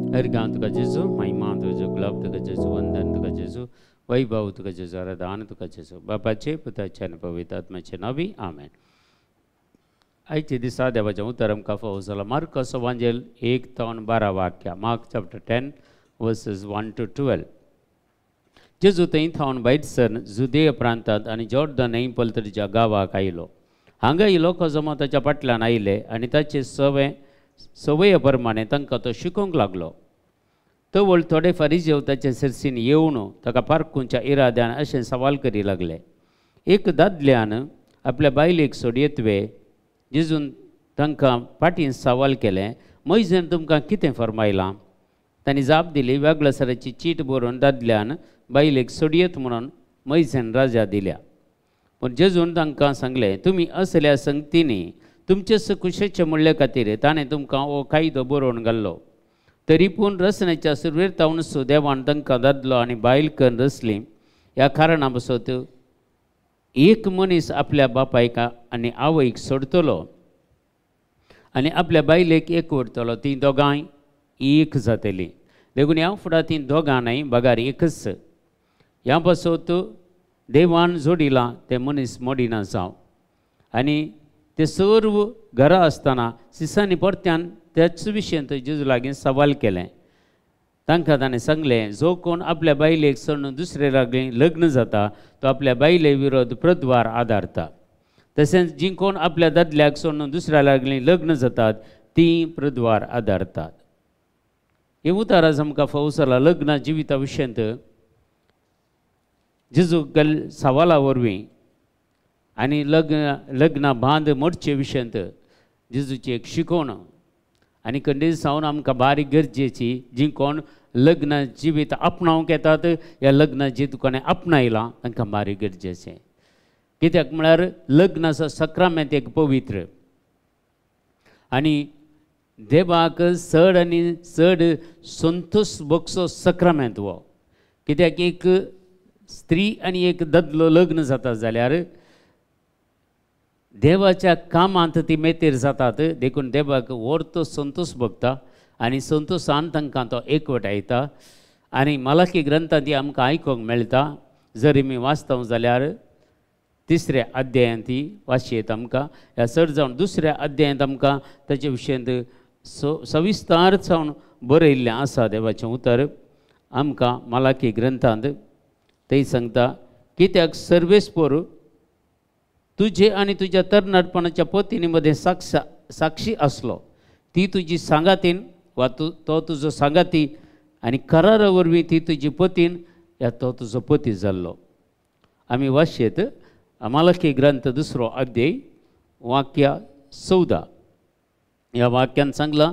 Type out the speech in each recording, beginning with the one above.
अर्गां तुका जेजू, महिमा तुजो, गुलाब तुका जेजू, वंदन तुका जेजू, वैभव तुका जेजू, आराधना तुका जेजू. बापाचे, पुताचे आनी पवित्र आत्म्याचे नांवी आमेन. आयचे दिसा देवाचें उतर आमकां फावो जाला मार्कस वांजेल 1 ते 12 वाक्या, Mark chapter 10 verses 1 to 12. जेजू थंय थावन भायर सर जुदेय प्रांतांत आनी जॉर्दन न्हंय पलतडच्या गांवाक आयलो. हांगा लोक जमो ताच्या फाटल्यान आयले आनी ताचे सवये प्रमाणे तांकां तो शिकोवंक लागलो. तवळ थोडे फारिजेव ताचे सरसीन येवन ताका पारखुंच्या इराद्यान अशें सवाल करी लागले, एक दादल्यान आपल्या बायलेक सोडयत वे? जेजून तांकां फाटीं सवाल केलें, मोयजेन तुमकां कितें फर्मायलां? तांणी जाप दिली, वेगळसराची चीट बरोवन दादल्यान बायलेक सोडयत म्हणून मोयजेन राजा दिल्या. पूण जेजून तांकां सांगलें, तुमी असल्या संगतींनी तुमचे कुशेचे म्हणले खातीर ताणें तुमकां हो कायदो बरोवन घाल्लो. तरी पूण रचनेच्या सुरवेर तावनसो देवान तांकां दादलो आनी बायल करून रचली. ह्या कारणा पासत एक मनीस आपल्या बापायक आनी आवयक सोडटलो आनी आपल्या बायलेक एक उरतलो, तीं दोगांय एक जातलीं. देखून ह्या फुडां तीं दोगां न्हय बगार एकच. ह्या पासत देवान जोडिलां तें मनीस मोडिना जावं. आनी ते सर्व घरा आसतना सिसांनी परत्यान त्याच विशयांत जेजू लागीं सवाल केलें. तांकां ताणें सांगलें, जो कोण आपल्या बायलेक सोडून दुसरे लागीं लग्न जाता तो आपल्या बायले विरोध प्रद्वार आदारता. तशेंच जीं कोण आपल्या दादल्याक सोडून दुसऱ्या लागीं लग्न जातात तीं प्रद्वार आदारतात. हे उतर आज आमकां फावो जाला लग्न जिविता विशयांत जेजू गेल्ल्या सवाला वरवीं आनी लग्न बांद मोडचे विशयांत जेजूची एक शिकवण आनी खंडीत सावन आमकां बारीक गरजेची. जीं कोण लग्न जिवीत आपणावंक येतात ह्या लग्न जिवीत कोणें आपणायलां तांकां बारीक गरजेचें. कित्याक म्हळ्यार लग्नाचो सक्रामेंत एक पवित्र आनी देवाक चड आनी चड संतोश भोगचो सक्रामेंत हो. कित्याक एक स्त्री आनी एक दादलो लग्न जाता जाल्यार देवाच्या कामांत ती मेतेर जातात. देखून देवाक व्हडतो संतोश भोगता आनी संतोशान तांकां तो एकवटायता. आनी मलाखी ग्रंथांत ती आमकां आयकूंक मेळटा. जरी मी वाचता जाल्यार तिसऱ्या अध्यायांत ती वाचयेत आमकां, ह्या चड जावन दुसऱ्या अध्यायांत आमकां ताचे विशयांत सविस्तार जावन बरयल्लें आसा देवाचें उतर आमकां मलाखी ग्रंथांत. थंय सांगता, कित्याक सर्वेस्पोर तुजे आनी तुज्या तरणाटपणाच्या पतीनी मदें साक्षी आसलो, ती तुजी सांगातीन वा तो तुजो सांगाती आनी करारा वरवीं ती तुजी पतीन या तो तुजो पती जाल्लो. आमी वाचयेत मलाखी ग्रंथ 2 अध्याय वाक्य 14. ह्या वाक्यान सांगलां,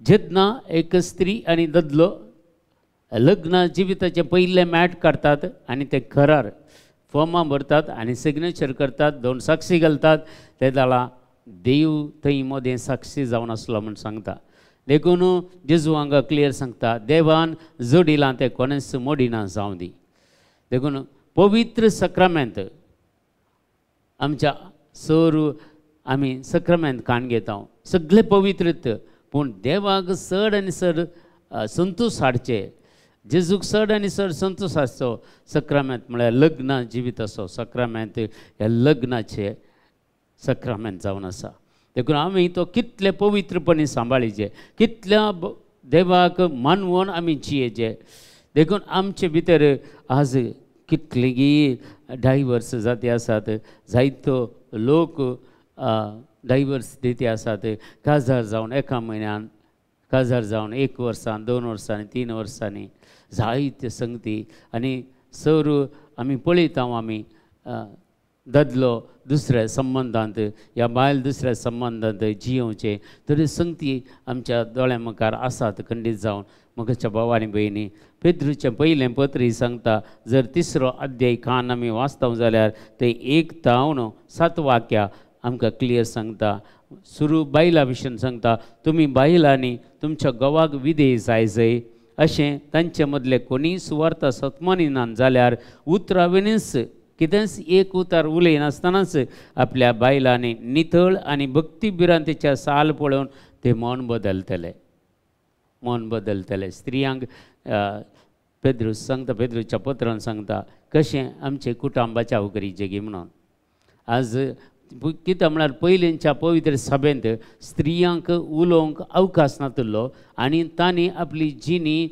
जेन्ना एक स्त्री आनी दादलो लग्न जिविताचें पयलें मॅट काडटात आनी ते करार फॉर्मां भरतात आनी सिग्नेचर करतात, 2 साक्षी घालतात, ते जाल्यार देव थंय मदें साक्षी जावन आसलो म्हूण सांगता. देखून जेजू हांगा क्लियर सांगता, देवान जोडिलां तें कोणेंच मोडिना जावं दी. देखून पवित्र सक्रामेंत आमच्या सर आमी सक्रामेंत काण घेता, सगळे पवित्रत, पूण देवाक चड आनी चड संतोश हाडचे, जेजूक चड आनी चड संतोश आसचो सक्रामेंत म्हळ्यार लग्न जिवीत आसो सक्रामेंत ह्या लग्नाचे सक्रामेंत जावन आसा. देखून आमी तो कितले पवित्रपणी सांबाळीचे, कितल्या देवाक मानवून आमी जियेचे. देखून आमचे भितर आज कितलेगी डायवर्स जाती आसात, जायतो लोक डायवर्स दिती आसात. काजार जावन एका म्हयन्यान, काजार जावन 1 वर्सान, 2 वर्सांनी, 3 वर्सांनी जायते संगती. आनी सर आमी पळयता आमी दादलो दुसऱ्या संबंदांत या बायल दुसऱ्या संबंदांत जियोवचें तरी संगती आमच्या दोळ्यां मुखार आसात खंडीत जावन. म्हज्या भाव आनी भयणी, पेद्रूचें पयलें पत्र सांगता, जर 3 अध्याय कान आमी वाचता जाल्यार ते 1 ते 7 वाक्या आमकां क्लियर सांगता. सुरू बायलां विशीं सांगता, तुमी बायलांनी तुमच्या घोवाक विधेय जाय जाय अशें तांचे मदले कोणीय सुवार्थ सत्मानिना जाल्यार उतराविनीच कितेंच एक उतार उलयनासतनाच आपल्या बायलांनी नितळ आनी भक्ती भिरांतेच्या साल पळोवन ते मन बदलतले. मन बदलतलें. स्त्रियांक पेद्रू सांगता, पेद्रूच्या पत्रान सांगता कशें आमचें कुटुंब बचाव करीचें गी म्हणून. आज कितें म्हळ्यार पयलींच्या पवित्र सभेंत स्त्रियांक उलोवंक अवकाश नातिल्लो आनी तांणी आपली जिणी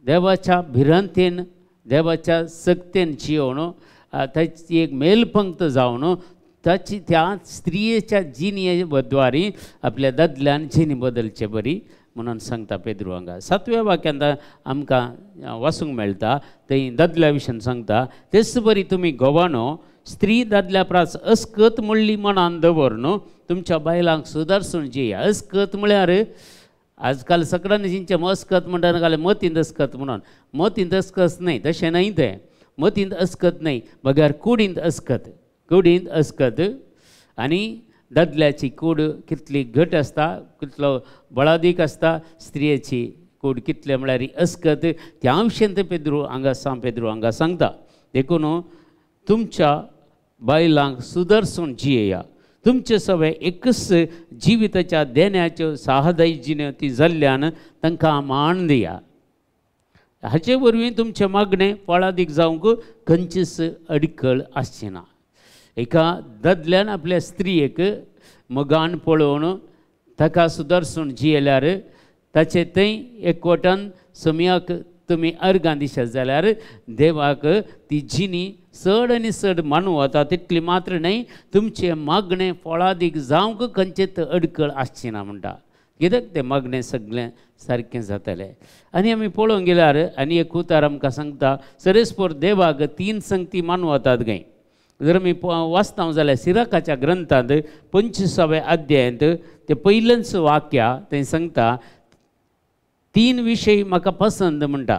देवाच्या भिरांतेन देवाच्या सक्तेन जियोवन ताची एक मेलपंक्त जावन ताची त्या स्त्रियेच्या जिणये द्वारी आपल्या दादल्यान जिणी बदलचे बरी म्हणून सांगता पेद्रू हांगा. 7व्या वाक्यांत आमकां वाचूंक मेळटा थंय दादल्या विशीं सांगता, तेच बरी तुमी घोवानो स्त्री दादल्या प्रास अस्कत म्हणली मनान दवर न्हू तुमच्या बायलांक सुदारसून जिया. अस्कत म्हळ्यार आजकाल सगळ्यांनी जिंचे अस्कत म्हणटा घालें मतींत अस्कत म्हणून. मतींत अस्कत न्हय, तशें न्हय तें. मतींत अस्कत न्हय बगर कुडींत अस्कत, कुडींत अस्कत. आनी दादल्याची कूड कितली घट आसता, कितलो बळादीक आसता, स्त्रियेची कूड कितले म्हळ्यार अस्कत. त्या विशयांत पेद्रू हांगा सांग पेद्रू हांगा सांगता, देखून तुमच्या बायलांक सुदर्सून जियेया, तुमचे सगळे एकच जिविताच्या देण्याच्यो साहदाय जिण्यो ती जाल्ल्यान तांकां मान दिया. हाचे वरवीं तुमचें मागणें फळादीक जावंक खंयचीच अडखळ आसची ना. एका दादल्यान आपल्या स्त्रियेक मोगान पळोवन ताका सुदर्सून जियेल्यार ताचे थंय एकवटान समयाक तुमी अर्गां दिशात जाल्यार देवाक ती जिणी चड आनी चड मानू वता. तितली मात्र न्हय, तुमचें मागणें फळादीक जावंक खंयचेच अडखळ आसची ना म्हणटा. कित्याक तें मागणें सगळें सारकें जातलें. आनी आमी पळोवंक गेल्यार आनी एक उतार आमकां सांगता, सरेस्पोर देवाक 3 संगती मानू वतात गाय. जर आमी वाचता जाल्यार सिराकाच्या ग्रंथांत 25व्या अध्यायांत तें पयलेंच वाक्य थंय सांगता, 3 विशय म्हाका पसंद म्हणटा.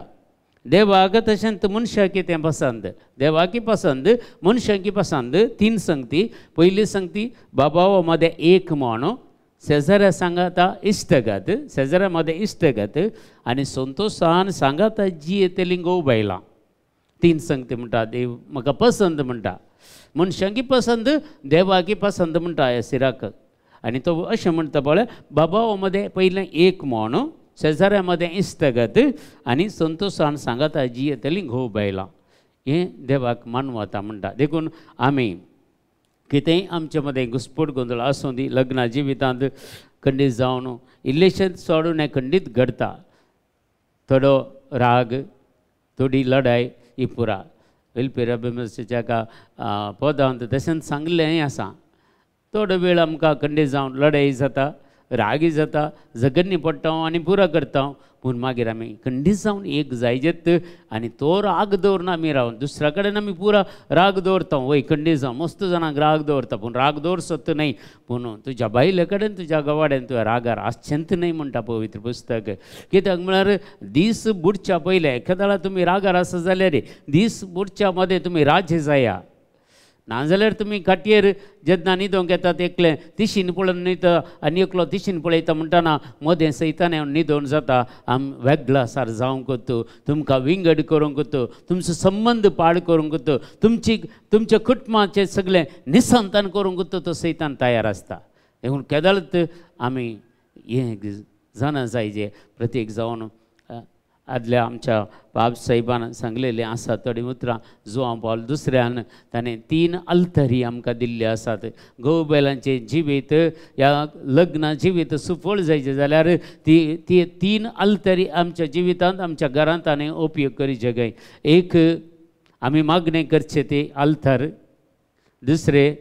देवाक तशेंच मनशाक तें पसंद, देवाकी पसंद मनशाकी पसंद. 3 संगती. पयली संगती बाबा मदें एक म्हण, शेजाऱ्या सांगाता इश्टगत, शेजाऱ्या मदें इश्टगत आनी संतोशान सांगाता जियेतली घोव बायलां. 3 संगती म्हणटा देव म्हाका पसंद म्हणटा, मनशांकी पसंद देवाकी पसंद म्हणटा ह्या सिराक. आनी तो अशें म्हणटा पळय, बाबा मदें पयलें एक म्हण, शेजाऱ्या मदें इश्टगत आनी संतोशान सांगाता जियेतली घोव बायलां. हें देवाक मानवता म्हणटा. देखून आमी कितेंय आमचे मदें घुस्पट गोंदळ आसूं दी लग्ना जिवितांत खंडीत जावन इल्लेशें सोडून हें खंडीत घडता. थोडो राग, थोडी लढाय ही पुरा वेलपेर अभिमस्याच्या एका पदांत तशेंच सांगलें आसा. थोडो वेळ आमकां खंडीत जावन लढाई जाता, रागी जाता, झगडणी पडटा आनी पुरा करता, पूण मागीर आमी खंडीत जावन एक जायजेत आनी तो राग दवरना आमी रावन दुसऱ्या कडेन आमी पुरा राग दवरता. वय खंडीत जावन मस्त जाणांक राग दवरता, पूण राग दवरसत न्हय, पूण तुज्या बायले कडेन तुज्या गवाडेन तुज्या रागार आसचेंच न्हय म्हणटा पवित्र पुस्तक. कित्याक म्हळ्यार दीस बुडच्या पयलें एखाद्या तुमी रागार आसा जाल्यार दीस बुडच्या मदें तुमी राजे जाया, नाजाल्यार तुमी खाटयेर जेन्ना न्हिदोंक येतात एकलें तिशीन पळोवन न्हिदता आनी एकलो तिशीन पळयता म्हणटना मदें सयताना न्हिदोन जाता. आम वेगळा सार जावंक तुमकां विंगड करूंक, तुमचो संबंद पाड करूंक, तुमची तुमच्या कुटुंबाचें सगळें निसंतान करूंक तो सैतान तयार आसता. देखून केदळत आमी हें जाणा जायजे प्रत्येक जावन आदल्या आमच्या बाब साहेबान सांगलेलें आसा थोडीं उतरां जुआंव पावल दुसऱ्यान ताणें 3 अल्तरी आमकां दिल्ली आसात. घोव बैलांचें जिवीत ह्या लग्न जिवीत सुफळ जायचें जाल्यार ती ती 3 अल्तरी आमच्या जिवितांत आमच्या घरांत ताणें उपयोग करीचे गाय. एक आमी मागणें करचें ते आल्तार, दुसरें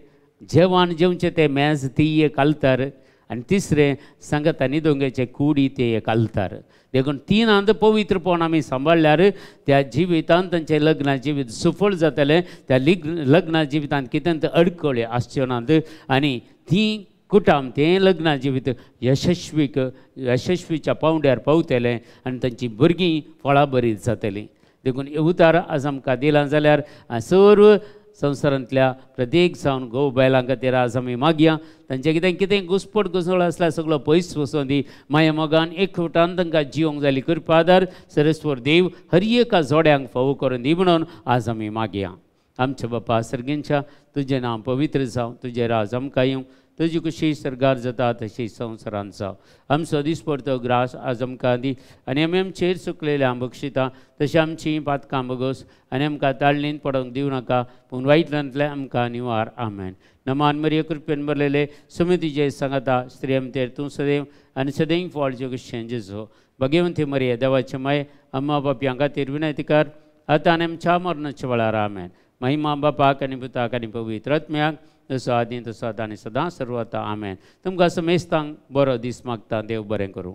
जेवण जेवचें तें मेज ती एक आल्तार, आनी तिसरें सांगता न्हिदोंगेचे कुडी ते एक आल्तार. देखून 3 पवित्रपण आमी सांबाळल्यार त्या जिवितांत तांचें लग्न जिवीत सुफळ जातलें. त्या लग्न जिवितांत कितें अडखळी आसच्यो नात आनी ती कुटाम तें लग्न जिवीत यशस्वीक यशस्वीच्या पांवड्यार पावतलें आनी तांची भुरगीं फळां बरीं जातलीं. देखून उतार आज आमकां दिलां जाल्यार सर्व संवसारांतल्या प्रत्येक जावन घोव बायलां खातीर आज आमी मागया तांचें कितें कितें घुस्पट घुसळ आसल्यार सगळो पयस वचोन दी. माया मोगान एकवटान तांकां जिवंक जाली कृपा आदार सरस्वर देव हर एका जोड्यांक फावो करून दी म्हणून आज आमी मागया. आमच्या बापा सर्गेंच्या तुजें नांव पवित्र जावं, तुजें राज आमकां येवं, तुजी कुशी सर्गार जाता तशी संवसारांत जावं. आमचो दिसपडतो ग्रास आज आमकां दी आनी आमी आमचेर चुकलेल्या बक्षिता तशें आमची पातकां बगोस आनी आमकां ताळणीन पडोवंक दिवं नाका पूण वायटलांतलें आमकां निवार. आमेन. नमान मरिये कृपेन भरलेले समितीचे सांगाता स्त्रियमतेर तूं सदैव आनी सदैव फळचे कशें जेजो. भगवंती मरिये देवाचे माय अम्मा बापयां खातीर विनंती कर आतां आनी आमच्या मरणाच्या वेळार. आमेन. महिमा बापाक आनी पुताक आनी पवित्र आत्म्याक जसो आदी तसो आतां आनी सदां सर्वता. आमेन. तुमकां समेस्तांक बरो दीस मागता. देव बरें करूं.